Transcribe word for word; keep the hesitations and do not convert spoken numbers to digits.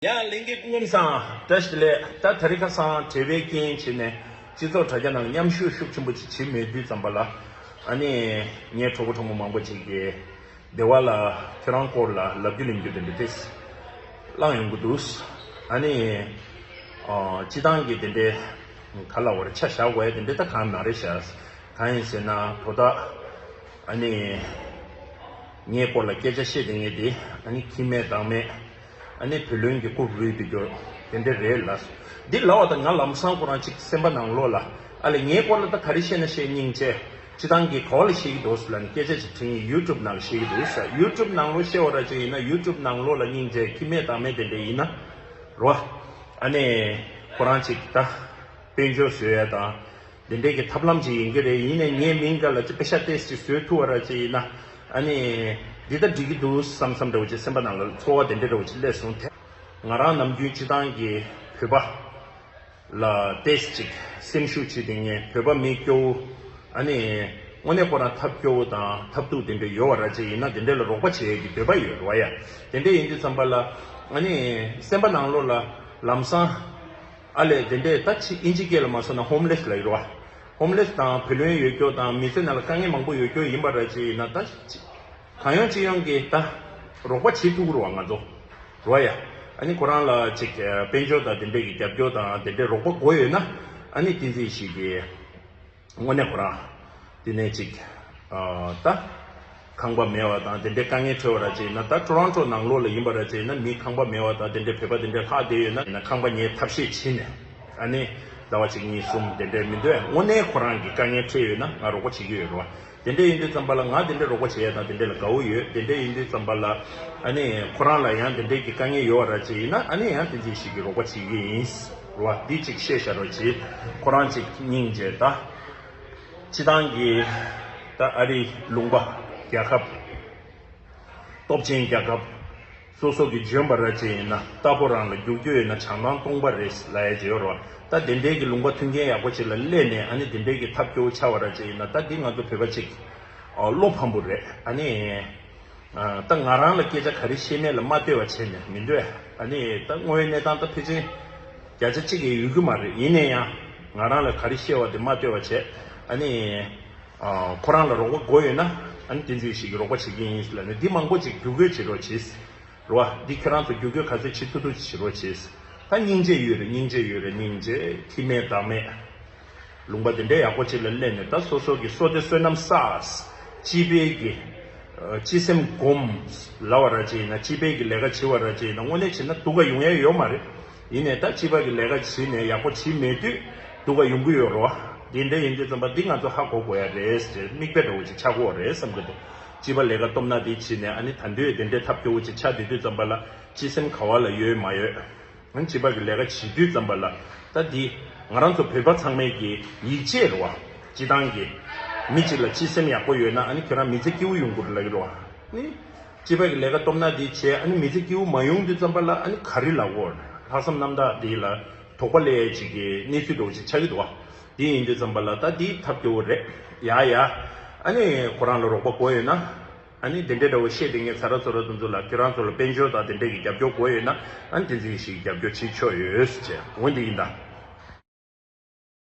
ཡང་ལྷན་རྒྱས་སྐུ་ཁམས་བཟང་། བཀྲ་ཤིས་བདེ་ལེགས། ད་དེ་རིང་ཁ་སང་བྲེལ་བའི་རྐྱེན་བྱས་ནས་སྤྱི་ཚོགས་དྲ་རྒྱ་ནང་མཉམ་ཞུགས་ཤུགས་ཆེན་པོ་ཅིག་བྱེད་མེད་དུས་ཙམ་པ་ལ། ཨ་ནི་ངའི་གྲོགས་པོ་གྲོགས་མོ་མང་པོ་ཅིག་གིས་སྡེ་བ་ལ་ཁྱོད་རང་སྐོར་ལ་ལབ་རྒྱུ་ལེན་རྒྱུ་དེ་འདྲ་དེ་བླངས་ཡོང་གི་འདུག་ཨ་ནི་ཨ་སྤྱི་བཏང་གི་དེ་འདྲའི་ག་ལ་བར་ཆ་བཞག་དགོས་ཡ་དེ་འདྲ་ད་གང་མ་རེད་ཤག་གང་ཡིན་ཟེར་ན་དོ་བདག་ཨ་ནི་ངའི་སྐོར་ལ་སྐད་ཆ་བཤད་དེ་ངས་དེ་ཨ་ནི་ཁྱི་མེད་བདག་མེད། ཨ་ནི་བུ་ལོན་གྱི་རྐུབ་རུལ་དུ་གྱུར། དེ་འདྲ་རེད་ལ། འདི་ལབ་པ་དང་ང་ལམ་སང་ཁོ་རང་ཅིག་སེམས་པ་ནང་ལོགས་ལ་ཨ་ལས་ངའི་སྐོར་ལ་ད་ག་རེ་བཤད་ན་བཤད་སྙིང་རྗེ། སྤྱི་བཏང་གི་ག་བ་ལ་བཤད་ཀྱི་འདུག་ཟེར་ལབ་ནས་སྐད་ཆ་ཅིག་དྲིས་ཡིན། ཡུ་ཊུབ་ནང་ལ་བཤད་ཀྱི་འདུག་ཟེར། ཡུ་ཊུབ་ནང་ལོགས་བཤད་པ་ར་ཅིག་ཡིན་ན་ཡུ་ཊུབ་ནང་ལོགས་ལ་སྙིང་རྗེ་ཁྱི་མེད་བདག་མེད་དེ་འདྲ་ཡིན་ན་རོ། ཨ་ནི་ཁོ་རང་ཅིག་ད་དཔལ་འབྱོར་བཟོ་ཡ་དང་། དེ་འདྲའི་གི་ཐབས་ལམ་ཅིག་ཡིན་གྱི་རེད། ཡིན་ནའི་ངའི་མིང་འདྲ་ལ་ཅིག་པེ་ཤ་ཏོག་ཙམ་ཅིག་བཟོས་ཐུབ་པ་ར་ཅིག་ཡིན་ན་ཨ་ནི་འདི་ལྟ་འགྲིག་གི་འདུག་བསམ་བསམ་འདྲ་བོ་ཅིག་སེམས་པ་ནང་ལ་ཚོར་བ་དེ་འདྲ་འདྲ་བོ་ཅིག་སླེབས་སོང་། དེ་ང་རང་ནམ་རྒྱུན་སྤྱི་བཏང་གི་བོད་པ་ལ་ཏོག་ཙམ་ཅིག་སེམས་ཤུགས་ཅིག་དེ་ངས་བོད་པ་མི་སྐྱོ་བོ་ཨ་ནི་དངོས་གནས་ཁོ་རང་ཐབས་སྐྱོ་བོ་དང་ཐབས་སྡུག་དེ་འདྲ་ཡོད་པ་ར་ཅིག་ཡིན་ན་དེ་འདྲ་ལ་རོགས་པ་བྱེད་ཡས་ཀྱི་འདོད་པ་ཡོད་རེད་བ་ཡ། དེ་འདྲ་ཡིན་དུས་ཙམ་པ་ལ་ཨ་ནི་སེམས་པ་ནང་ལོགས་ལ་ལམ་སང་། ཨ་ལས་དེ་འདྲས་ད་ཅི་ཨིན་ཇི་སྐད་ལ་མ་སོང་ན་ཧོམ་ལེ་སི་ལབ་ཡོད་རེད་བ། ཧོམ་ལེ་སི་དང་བུ་ལོན་ཡོད་རྒྱུ་དང་མི་ཚེ་ནང་ལ་དཀའ་ངལ་མང་པོ་ཡོད་རྒྱུ་ཡིན་པ་ར་ཅིག་ཡིན་ན་ད་ཅི་གང་ཡོང་ཅི་ཡོང་གིས་ད་རོགས་པ་བྱེད་ཐུབ་ཀྱི་རེད་བ་ང་ཚོ་རེད་བ་ཡ། ཨ་ནི་ཁོ་རང་ལ་ཅིག་དཔལ་འབྱོར་དང་དེ་འདྲས་ཀྱི་རྒྱབ་སྐྱོར་དང་དེ་འདྲས་རོགས་པ་དགོས་ཡོད་ན་ཨ་ནི་བསྟན་འཛིན་ཡེ་ཤེས་ཀྱིས། དངོས་གནས་ཁོ་རང་། དེ་ནས་ཅིག་ཨ་ད། ཁང་པ་མེད་པ་དང་དེ་འདྲའི་དཀའ་ངལ་འཕྲད་པ་ར་ཅིག་ཡིན་ན་ད་ཊོ་རོན་ཊོ་ནང་ལོགས་ལ་ཡིན་པ་ར་ཅིག་ཡིན་ན་མི་ཁང་པ་མེད་པ་དང་དེ་འདྲའི་བོད་པ་དེ་འདྲའི་ལྷག་བསྡད་ཡོད་ན་ཡིན་ན་ཁང་པ་ཉོས་ཐབས་ཤེས་བྱས་ནས་ཨ་ནི་ཟླ་བ་གཅིག་གཉིས་གསུམ་དེ་འདྲའི་མི་འདུག་ཨ། དངོས་གནས་ཁོ་རང་གི་དཀའ་ངལ་འཕྲད་ཡོད་ན་ང་རོགས་པ་བྱེད་ཀྱི་ཡོད་རེད་བ། དེ་འདྲ་ཡིན་དུས་ཙམ་པ་ལ་ང་དེ་འདྲ་རོགས་པ་བྱེད་ཡ་དང་དེ་འདྲ་ལ་དགའ་བོ་ཡོད། དེ་འདྲ་ཡིན་དུས་ཙམ་པ་ལ་ཨ་ནི་ཁོ་རང་ལ་ཡང་དེ་འདྲའི་གི་དཀའ་ངལ་ཡོད་པ་ར་ཅིག་ཡིན་ན་ཨ་ནི་ཡང་བསྟན་འཛིན་ཡེ་ཤེས་ཀྱིས་རོགས་པ་བྱེད་ཀྱི་ཡིན། རེད་བ། འདི་གཅིག་བཤད་བཞག་རོགས་གྱིས། ཁོ་རང་གཅིག་སྙིང་རྗེ་ད། སྤྱི་བཏང་གི་ད་ཨ་རི་ལུང་པ་རྒྱལ་ཁབ། སྟོབས་ཆེན་རྒྱལ་ཁབ། སོ་སོ་གི་འཇོན་པ་ར་ཅིག་ཡིན་ན་རྟ་ཕོ་རང་ལ་རྒྱུག་རྒྱུ་ཡོད་ན་བྱང་ཐང་སྟོང་པ་རེད་ལབ་ཡ་ཅིག་ཡོད་རེད་བ། ད་དེ་འདྲའི་གི་ལུང་པ་མཐུན་རྐྱེན་ཡག་པོ་ཅིག་ལ་སླེབས་ནས་ཨ་ནི་དེ་འདྲའི་གི་ཐབས་སྐྱོ་བོ་ཆགས་པ་ར་ཅིག་ཡིན་ན་ད་འདི་ང་ཚོ་བོད་པ་ཅིག་ཨ་བློ་ཕམ་པོ་རེད་ཨ་ནི། ཨ་ད་ང་རང་ལ་སྐད་ཆ་ག་རེ་བཤད་མེད་ལ་མ་ལྟོས་པ་བྱས་ནས་མི་འདོད། ཨ་ནི་ད་དངོས་ཡོད་གནས་སྟངས་ད་ཕལ་ཆེར་བརྒྱ་ཆ་གཅིག་ཡང་ཡོད་ཀྱི་མ་རེད། ཡིན་ན་ཡང་ང་རང་ལ་ག་རེ་བཤད་པ་དེ་མ་ལྟོས་པ་བྱས། ཨ་ནི་ཨ་ཁོ་རང་ལ་རོགས་པ་དགོས་ཡོད་ན་ཨ་ནི་བསྟན་འཛིན་ཡེ་ཤེས་ཀྱིས་རོགས་པ་བྱེད་ཀྱི་ཡིན་ལབ་ནས་འདི་མང་པོ་ཅིག་བརྒྱུད་སྐུལ་བྱེད་རོགས་གྱིས། རེད་བ། འདི་ཁྱེད་རང་ཚོ་བརྒྱུད་སྐུལ་ག་ཚོད་བྱེད་ཐུབ་ཐུབ་ཅིག་བྱེད་རོགས་གྱིས། ད་སྙིང་རྗེ་ཡོད་རེད། སྙིང་རྗེ་ཡོད་རེད། སྙིང་རྗེ། ཁྱི་མེད་བདག་མེད། ལུང་པ་དེ་འདྲའི་ཡག་པོ་ཅིག་ལ་སླེབས་ནས་ད་སོ་སོ་གི་བསོད་བདེ་བསོད་ནམས་བསགས། སྤྱི་པའི་གི་ཨ་སྤྱི་སེམས་སྒོམ་ལབ་པ་ར་ཅིག་ཡིན་ན་སྤྱི་པའི་གི་ལས་ཀ་བྱེད་པ་ར་ཅིག་ཡིན་ན་དངོས་གནས་བྱས་ན་སྡུག་ག་ཡོང་ཡ་ཡོད་མ་རེད། ཡིན་ནའི་ད་སྤྱི་པ་གི་ལས་ཀ་བྱེད་ནས་ཡག་པོ་བྱེད་མེད་དུས་སྡུག་ག་ཡོང་གི་ཡོད་རེད་བ། དེ་འདྲ་ཡིན་དུས་ཙམ་པ་འདི་ང་ཚོ་ཧ་གོ་དགོས་ཡ་རེད་ཟེར་མིག་དཔེ་འདྲ་བོ་ཅིག་ཆགས་ཀྱི་ཡོད་རེད་བསམ་གྱི་འདུག་སྤྱི་པ་ལས་ཀ་སྟོབས་ན་དེ་བྱེད་ནས་ཨ་ནི་ད་འདོད་དེ་འདྲའི་ཐབས་སྐྱོ་བོ་ཅིག་ཆགས་བསྡད་དུས་ཙམ་པ་ལ་སྤྱི་སེམས་ག་བ་ལ་ཡོད་མ་ཡོད། ཨ་ནི་སྤྱི་པ་གི་ལས་ཀ་བྱེད་དུས་ཙམ་པ་ལ་ད་འདི་ང་རང་ཚོ་བོད་པ་ཚང་མའི་གི་ཡིད་ཆེས་རེད་བ། སྤྱི་བཏང་གི་མི་གཅིག་ལ་སྤྱི་སེམས་ཡག་པོ་ཡོད་ན་ཨ་ནི་ཁྱོད་རང་མི་ཚེ་སྐྱིད་པོ་ཡོང་གི་རེད་ལབ་ཀྱི་རེད་བ། ཨ་ནི་སྤྱི་པ་གི་ལས་ཀ་སྟོབས་ན་འདི་བྱས་ཨ་ནི་མི་ཚེ་སྐྱིད་པོ་མ་ཡོང་དུས་ཙམ་པ་ལ་ཨ་ནི་ག་རེ་ལབ་དགོས། ལྷག་བསམ་རྣམ་དག་འདི་ལ་དོགས་པ་སླེབས་ཡས་ཅིག་གི་གནས་ཚུལ་འདྲ་བོ་ཅིག་ཆགས་ཀྱི་འདུག་བ། འདི་ཡིན་དུས་ཙམ་པ་ལ་ད་འདི་ཐབས་སྐྱོ་བོ་རེད། ཡ་ཡ། ཨ་ནི་ཁོ་རང་ལ་རོགས་པ་དགོས་ཡོད་ན། ཨ་ནི་དེ་འདྲའི་འདྲ་བོ་བཤད་དེ་ངས་ཚ་ར་ཚོ་ར་དེ་ཚོ་ལ་ཁྱེད་རང་ཚོ་ལ་དཔལ་འབྱོར་དང་དེ་འདྲའི་གི་རྒྱབ་སྐྱོར་དགོས་ཡོད་ན་ཨ་ནི་དེ་འཛིན་ཞིག་རྒྱབ་སྐྱོར་བྱེད་ཆོག་ཡོད་ཟེར་བྱས་འོ་འདི་ཡིན་ད།